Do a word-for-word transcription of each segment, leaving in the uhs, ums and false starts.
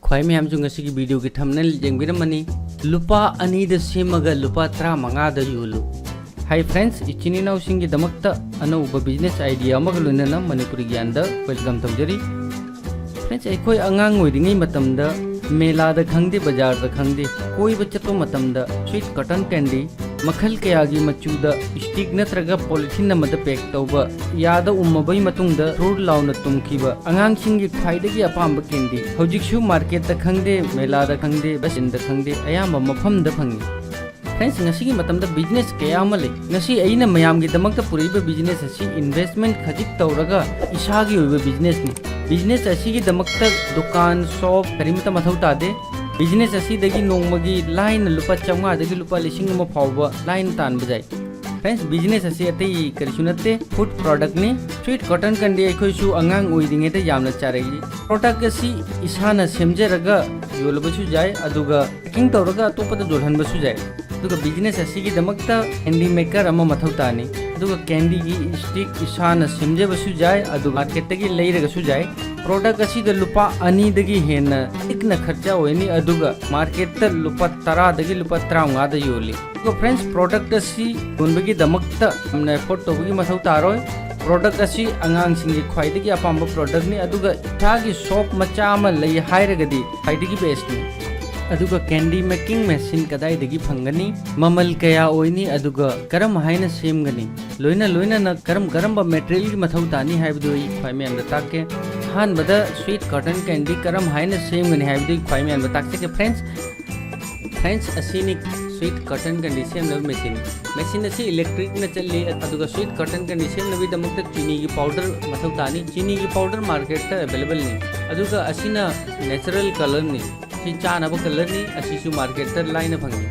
ꯐꯩ, ꯃꯌꯥꯝꯁꯨ ꯉꯁꯤꯒꯤ videoꯒꯤ thumbnail ꯌꯦꯡꯕꯤꯔꯝꯃꯅꯤ꯫ ꯂꯨꯄꯥ ꯑꯅꯤꯗ ꯁꯦꯝꯃꯒ ꯂꯨꯄꯥ ꯇꯔꯥꯃꯉꯥꯗ ꯌꯣꯜꯂꯨ꯫ Hi friends, ꯏꯆꯤꯟ ꯏꯅꯥꯎꯁꯤꯡꯒꯤꯗꯃꯛꯇ ꯑꯅꯧꯕ business idea ꯑꯃꯒ ꯂꯣꯏꯅꯅ ꯃꯅꯤꯄꯨꯔꯤ ꯒ꯭ꯌꯥꯟꯗ welcome ꯇꯧꯖꯔꯤ꯫ Friends, ꯑꯩꯈꯣꯏ ꯑꯉꯥꯡ ꯑꯣꯏꯔꯤꯉꯩ ꯃꯇꯝꯗ ꯃꯦꯂꯥꯗ ꯈꯪꯗꯦ, ꯕꯖꯥꯔꯗ ꯈꯪꯗꯦ, ꯀꯣꯏꯕ ꯆꯠꯄ ꯃꯇꯝꯗ sweet cotton candy ꯃꯈꯜ ꯀꯌꯥꯒꯤ ꯃꯆꯨꯗ stick ꯅꯠꯇ꯭ꯔꯒ polythene ꯑꯃꯗ pack ꯇꯧꯕ, ꯌꯥꯗ ꯎꯝꯃꯕꯩ ꯃꯇꯨꯡꯗ ꯊꯨꯔ ꯂꯥꯎꯅ ꯇꯨꯝꯈꯤꯕ, ꯑꯉꯥꯡꯁꯤꯡꯒꯤ ꯈ꯭ꯋꯥꯏꯗꯒꯤ ꯑꯄꯥꯝꯕ candy ꯍꯧꯖꯤꯛꯁꯨ marketꯇ ꯈꯪꯗꯦ, ꯃꯦꯂꯥꯗ ꯈꯪꯗꯦ, ꯕꯁ stand ꯈꯪꯗꯦ, ꯑꯌꯥꯝꯕ ꯃꯐꯝꯗ ꯐꯪꯉꯤ꯫ Friends, ꯉꯁꯤꯒꯤ ꯃꯇꯝꯗ business ꯀꯌꯥ ꯑꯃ ꯂꯩ꯫ ꯉꯁꯤ ꯑꯩꯅ ꯃꯌꯥꯝꯒꯤꯗꯃꯛꯇ ꯄꯨꯔꯛꯏꯕ business ꯑꯁꯤ investment ꯈꯖꯤꯛ ꯇꯧꯔꯒ ꯏꯁꯥꯒꯤ ꯑꯣꯏꯕ businessꯅꯤ꯫ Business ꯑꯁꯤꯒꯤꯗꯃꯛꯇ ꯗꯨꯀꯥꯟ, shop ꯀꯔꯤꯃꯠꯇ ꯃꯊꯧ ꯇꯥꯗꯦ꯫ Business ꯑꯁꯤꯗꯒꯤ ꯅꯣꯡꯃꯒꯤ ꯂꯥꯏꯅ ꯂꯨꯄꯥ ꯆꯥꯝꯃꯉꯥꯗꯒꯤ ꯂꯨꯄꯥ ꯂꯤꯁꯤꯡ ꯑꯃ ꯐꯥꯎꯕ ꯂꯥꯏꯅ ꯇꯥꯟꯕ ꯌꯥꯏ꯫ Friends, business ꯑꯁꯤ ꯑꯇꯩ ꯀꯔꯤꯁꯨ ꯅꯠꯇꯦ, food productꯅꯤ꯫ Sweet cotton candy ꯑꯩꯈꯣꯏꯁꯨ ꯑꯉꯥꯡ ꯑꯣꯏꯔꯤꯉꯩꯗ ꯌꯥꯝꯅ ꯆꯥꯔꯛꯏ꯫ Product ꯑꯁꯤ ꯏꯁꯥꯅ ꯁꯦꯝꯖꯔꯒ ꯌꯣꯜꯂꯕꯁꯨ ꯌꯥꯏ, ꯑꯗꯨꯒ packing ꯇꯧꯔꯒ ꯑꯇꯣꯞꯄꯗ ꯌꯣꯜꯍꯟꯕꯁꯨ ꯌꯥꯏ꯫ ꯑꯗꯨꯒ business ꯑꯁꯤꯒꯤꯗꯃꯛꯇ candy maker ꯑꯃ ꯃꯊꯧ ꯇꯥꯅꯤ꯫ ꯑꯗꯨꯒ candyꯒꯤ stick ꯏꯁꯥꯅ ꯁꯦꯝꯖꯕꯁꯨ ꯌꯥꯏ, ꯑꯗꯨꯒ marketꯇꯒꯤ ꯂꯩꯔꯒꯁꯨ ꯌꯥꯏ꯫ Product ꯑꯁꯤꯗ ꯂꯨꯄꯥ ꯑꯅꯤꯗꯒꯤ ꯍꯦꯟꯅ ꯄꯤꯛꯅ ꯈꯔꯆ ꯑꯣꯏꯅꯤ, ꯑꯗꯨꯒ marketꯇ ꯂꯨꯄꯥ ꯇꯔꯥꯗꯒꯤ ꯂꯨꯄꯥ ꯇꯔꯥꯃꯉꯥꯗ ꯌꯣꯜꯂꯤ꯫ ꯑꯗꯨꯒ friends, product ꯑꯁꯤ ꯌꯣꯟꯕꯒꯤꯗꯃꯛꯇ ꯌꯥꯝꯅ effort ꯇꯧꯕꯒꯤ ꯃꯊꯧ ꯇꯥꯔꯣꯏ꯫ Product ꯑꯁꯤ ꯑꯉꯥꯡꯁꯤꯡꯒꯤ ꯈ꯭ꯋꯥꯏꯗꯒꯤ ꯑꯄꯥꯝꯕ productꯅꯤ, ꯑꯗꯨꯒ ꯏꯁꯥꯒꯤ shop ꯃꯆꯥ ꯑꯃ ꯂꯩ ꯍꯥꯏꯔꯒꯗꯤ ꯈ꯭ꯋꯥꯏꯗꯒꯤ bestꯅꯤ꯫ ꯑꯗꯨꯒ candy making machine ꯀꯗꯥꯏꯗꯒꯤ ꯐꯪꯒꯅꯤ, ꯃꯃꯜ ꯀꯌꯥ ꯑꯣꯏꯅꯤ, ꯑꯗꯨꯒ ꯀꯔꯝ ꯍꯥꯏꯅ ꯁꯦꯝꯒꯅꯤ, ꯂꯣꯏꯅ ꯂꯣꯏꯅꯅ ꯀꯔꯝ ꯀꯔꯝꯕ materialꯒꯤ ꯃꯊꯧ ꯇꯥꯅꯤ ꯍꯥꯏꯕꯗꯨ ꯑꯩ ꯈ꯭ꯋꯥꯏ ꯃꯌꯥꯝꯗ ꯇꯥꯛꯀꯦ꯫ ꯑꯍꯥꯟꯕꯗ sweet cotton candy ꯀꯔꯝ ꯍꯥꯏꯅ ꯁꯦꯝꯒꯅꯤ ꯍꯥꯏꯕꯗꯨ ꯑꯩ ꯈ꯭ꯋꯥꯏ ꯃꯌꯥꯝꯗ ꯇꯥꯛꯆꯒꯦ friends꯫ Friends, ꯑꯁꯤꯅꯤ sweet cotton candy ꯁꯦꯝꯅꯕ machine꯫ Machine ꯑꯁꯤ electricꯅ ꯆꯠꯂꯤ, ꯑꯗꯨꯒ sweet cotton candy ꯁꯦꯝꯅꯕꯒꯤꯗꯃꯛꯇ ꯆꯤꯅꯤꯒꯤ powder ꯃꯊꯧ ꯇꯥꯅꯤ꯫ ꯆꯤꯅꯤꯒꯤ powder marketꯇ availableꯅꯤ꯫ ꯑꯗꯨꯒ ꯑꯁꯤꯅ natural colourꯅꯤ꯫ ꯁꯤ ꯆꯥꯅꯕ colourꯅꯤ, ꯑꯁꯤꯁꯨ marketꯇ ꯂꯥꯏꯅ ꯐꯪꯏ꯫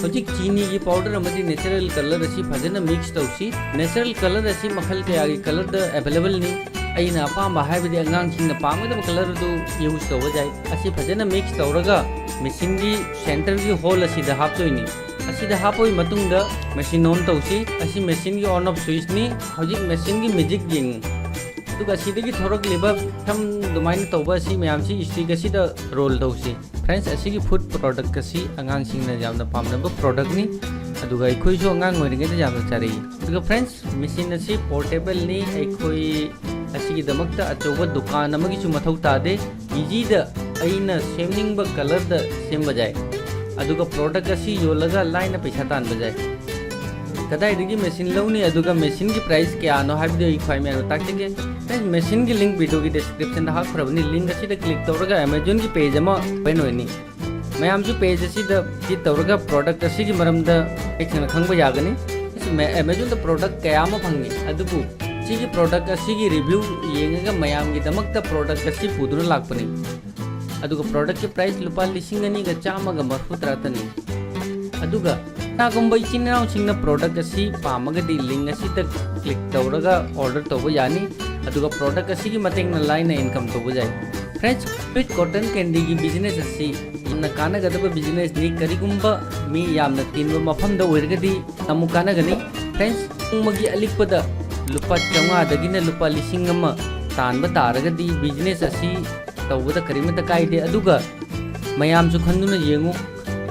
ꯍꯧꯖꯤꯛ ꯆꯤꯅꯤꯒꯤ powder ꯑꯃꯗꯤ natural colour ꯑꯁꯤ ꯐꯖꯅ mix ꯇꯧꯁꯤ꯫ Natural colour ꯑꯁꯤ ꯃꯈꯜ ꯀꯌꯥꯒꯤ colourꯗ availableꯅꯤ꯫ ꯑꯩꯅ ꯑꯄꯥꯝꯕ ꯍꯥꯏꯕꯗꯤ ꯑꯉꯥꯡꯁꯤꯡꯅ ꯄꯥꯝꯒꯗꯕ colour ꯑꯗꯨ use ꯇꯧꯕ ꯌꯥꯏ꯫ ꯑꯁꯤ ꯐꯖꯅ mix ꯇꯧꯔꯒ machineꯒꯤ centreꯒꯤ hole ꯑꯁꯤꯗ ꯍꯥꯞꯇꯣꯏꯅꯤ꯫ ꯑꯁꯤꯗ ꯍꯥꯞꯄꯒꯤ ꯃꯇꯨꯡꯗ machine on ꯇꯧꯁꯤ꯫ ꯑꯁꯤ machineꯒꯤ on off switchꯅꯤ꯫ ꯍꯧꯖꯤꯛ machineꯒꯤ magic ꯌꯦꯡꯉꯨ꯫ ꯑꯗꯨꯒ ꯑꯁꯤꯗꯒꯤ ꯊꯣꯔꯛꯂꯤꯕ ꯁꯝ ꯑꯗꯨꯃꯥꯏꯅ ꯇꯧꯕ ꯑꯁꯤ ꯃꯌꯥꯝꯁꯤ stick ꯑꯁꯤꯗ roll ꯇꯧꯁꯤ꯫ Friends, ꯑꯁꯤꯒꯤ foot product ꯑꯁꯤ ꯑꯉꯥꯡꯁꯤꯡꯅ ꯌꯥꯝꯅ ꯄꯥꯝꯅꯕ product ꯅꯤ꯫ ꯑꯗꯨꯒ ꯑꯩꯈꯣꯏꯁꯨ ꯑꯉꯥꯡ ꯑꯣꯏꯔꯤꯉꯩꯗ ꯌꯥꯝꯅ ꯆꯥꯔꯛꯏ꯫ ꯑꯗꯨꯒ friends, machine ꯑꯁꯤ portable ꯅꯤ꯫ ꯑꯩꯈꯣꯏ ꯑꯁꯤꯒꯤꯗꯃꯛꯇ ꯑꯆꯧꯕ ꯗꯨꯀꯥꯟ ꯑꯃꯒꯤꯁꯨ ꯃꯊꯧ ꯇꯥꯗꯦ꯫ Easy ꯗ ꯑꯩꯅ ꯁꯦꯝꯅꯤꯡꯕ colour ꯗ ꯁꯦꯝꯕ ꯌꯥꯏ꯫ ꯑꯗꯨꯒ product ꯑꯁꯤ ꯌꯣꯜꯂꯒ ꯂꯥꯏꯅ ꯄꯩꯁꯥ ꯇꯥꯟꯕ ꯌꯥꯏ꯫ ꯀꯗꯥꯏꯗꯒꯤ machine ꯂꯧꯅꯤ, ꯑꯗꯨꯒ machine ꯒꯤ price ꯀꯌꯥꯅꯣ ꯍꯥꯏꯕꯗꯨ ꯑꯩ ꯈ꯭ꯋꯥꯏ ꯃꯌꯥꯝꯗ ꯇꯥꯛꯆꯒꯦ꯫ Friends, machine ꯒꯤ link video ꯒꯤ description ꯗ ꯍꯥꯞꯈ꯭ꯔꯕꯅꯤ꯫ Link ꯑꯁꯤꯗ click ꯇꯧꯔꯒ Amazon ꯒꯤ page ꯑꯃ open ꯑꯣꯏꯅꯤ꯫ ꯃꯌꯥꯝꯁꯨ page ꯑꯁꯤꯗ visit ꯇꯧꯔꯒ product ꯑꯁꯤꯒꯤ ꯃꯔꯝꯗ ꯃꯌꯦꯛ ꯁꯦꯡꯅ ꯈꯪꯕ ꯌꯥꯒꯅꯤ꯫ ꯑꯁꯤ ꯃ-, Amazon ꯗ product ꯀꯌꯥ ꯑꯃ ꯐꯪꯉꯤ, ꯑꯗꯨꯕꯨ ꯁꯤꯒꯤ product ꯑꯁꯤꯒꯤ review ꯌꯦꯡꯉꯒ ꯃꯌꯥꯝꯒꯤꯗꯃꯛꯇ product ꯑꯁꯤ ꯄꯨꯗꯨꯅ ꯂꯥꯛꯄꯅꯤ꯫ ꯑꯗꯨꯒ product ꯀꯤ price ꯂꯨꯄꯥ ꯂꯤꯁꯤꯡ ꯑꯅꯤꯒ ꯆꯥꯝꯃꯒ ꯃꯔꯐꯨ ꯇꯔꯥꯇꯅꯤ꯫ ꯑꯗꯨꯒ ꯀꯅꯥꯒꯨꯝꯕ ꯏꯆꯤꯟ ꯏꯅꯥꯎꯁꯤꯡꯅ product ꯑꯁꯤ ꯄꯥꯝꯃꯒꯗꯤ link ꯑꯁꯤꯗ click ꯇꯧꯔꯒ order ꯇꯧꯕ ꯌꯥꯅꯤ꯫ ꯑꯗꯨꯒ product ꯑꯁꯤꯒꯤ ꯃꯇꯦꯡꯅ ꯂꯥꯏꯅ income ꯇꯧꯕ ꯌꯥꯏ꯫ Friends, sweet cotton candy ꯒꯤ business ꯑꯁꯤ ꯌꯥꯝꯅ ꯀꯥꯟꯅꯒꯗꯕ business ꯅꯤ꯫ ꯀꯔꯤꯒꯨꯝꯕ ꯃꯤ ꯌꯥꯝꯅ ꯇꯤꯟꯕ ꯃꯐꯝꯗ ꯑꯣꯏꯔꯒꯗꯤ ꯌꯥꯝꯅ ꯀꯥꯟꯅꯒꯅꯤ꯫ Friends, ꯅꯣꯡꯃꯒꯤ ꯑꯂꯤꯛꯄꯗ ꯂꯨꯄꯥ ꯆꯥꯝꯃꯉꯥꯗꯒꯤꯅ ꯂꯨꯄꯥ ꯂꯤꯁꯤꯡ ꯑꯃ ꯇꯥꯟꯕ ꯇꯥꯔꯒꯗꯤ business ꯑꯁꯤ ꯇꯧꯕꯗ ꯀꯔꯤꯃꯠꯇ ꯀꯥꯏꯗꯦ꯫ ꯑꯗꯨꯒ ꯃꯌꯥꯝꯁꯨ ꯈꯟꯗꯨꯅ ꯌꯦꯡꯉꯨ,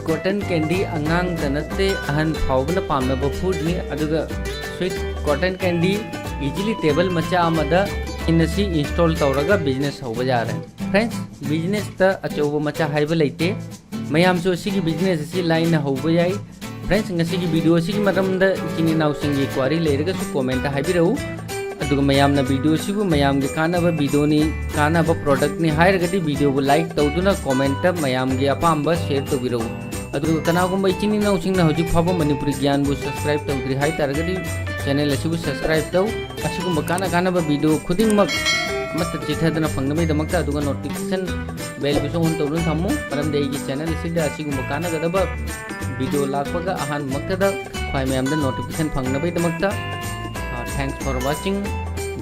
cotton candy ꯑꯉꯥꯡꯗ ꯅꯠꯇꯦ, ꯑꯍꯟ ꯐꯥꯎꯕꯅ ꯄꯥꯝꯅꯕ food ꯅꯤ꯫ ꯑꯗꯨꯒ sweet cotton candy easily table ꯃꯆꯥ ꯑꯃꯗ machine ꯑꯁꯤ install ꯇꯧꯔꯒ business ꯍꯧꯕ ꯌꯥꯔꯦ꯫ Friends, business ꯇ ꯑꯆꯧꯕ ꯃꯆꯥ ꯍꯥꯏꯕ ꯂꯩꯇꯦ꯫ ꯃꯌꯥꯝꯁꯨ ꯑꯁꯤꯒꯤ business ꯑꯁꯤ ꯂꯥꯏꯅ ꯍꯧꯕ ꯌꯥꯏ꯫ Friends, ꯉꯁꯤꯒꯤ video ꯑꯁꯤꯒꯤ ꯃꯔꯝꯗ ꯏꯆꯤꯟ ꯏꯅꯥꯎꯁꯤꯡꯒꯤ ꯀ꯭ꯋꯥꯔꯤ ꯂꯩꯔꯒꯁꯨ comment ꯇ ꯍꯥꯏꯕꯤꯔꯛꯎ꯫ ꯑꯗꯨꯒ ꯃꯌꯥꯝꯅ video ꯑꯁꯤꯕꯨ ꯃꯌꯥꯝꯒꯤ ꯀꯥꯟꯅꯕ video ꯅꯤ, ꯀꯥꯟꯅꯕ product ꯅꯤ ꯍꯥꯏꯔꯒꯗꯤ video ꯕꯨ like ꯇꯧꯗꯨꯅ comment ꯇ ꯃꯌꯥꯝꯒꯤ ꯑꯄꯥꯝꯕ share ꯇꯧꯕꯤꯔꯛꯎ꯫ ꯑꯗꯨꯒ ꯀꯅꯥꯒꯨꯝꯕ ꯏꯆꯤꯟ ꯏꯅꯥꯎꯁꯤꯡꯅ ꯍꯧꯖꯤꯛ ꯐꯥꯎꯕ ꯃꯅꯤꯄꯨꯔꯤ ꯒ꯭ꯌꯥꯟꯕꯨ subscribe ꯇꯧꯗ꯭ꯔꯤ ꯍꯥꯏ ꯇꯥꯔꯒꯗꯤ channel ꯑꯁꯤꯕꯨ subscribe ꯇꯧ꯫ ꯑꯁꯤꯒꯨꯝꯕ ꯀꯥꯟꯅ ꯀꯥꯟꯅꯕ video ꯈꯨꯗꯤꯡꯃꯛ ꯑꯃꯠꯇ ꯆꯤꯠꯊꯗꯅ ꯐꯪꯅꯕꯒꯤꯗꯃꯛꯇ, ꯑꯗꯨꯒ notification bell ꯕꯨꯁꯨ on ꯇꯧꯗꯨꯅ ꯊꯝꯃꯨ, ꯃꯔꯝꯗꯤ ꯑꯩꯒꯤ channel ꯑꯁꯤꯗ ꯑꯁꯤꯒꯨꯝꯕ ꯀꯥꯟꯅꯒꯗꯕ video ꯂꯥꯛꯄꯒ ꯑꯍꯥꯟꯕꯃꯛꯇꯗ ꯈ꯭ꯋꯥꯏ ꯃꯌꯥꯝꯗ notification ꯐꯪꯅꯕꯒꯤꯗꯃꯛꯇ꯫ Uh, thanks for watching.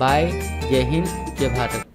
Bye. ꯖꯩ Hind, ꯖꯩ Bharat.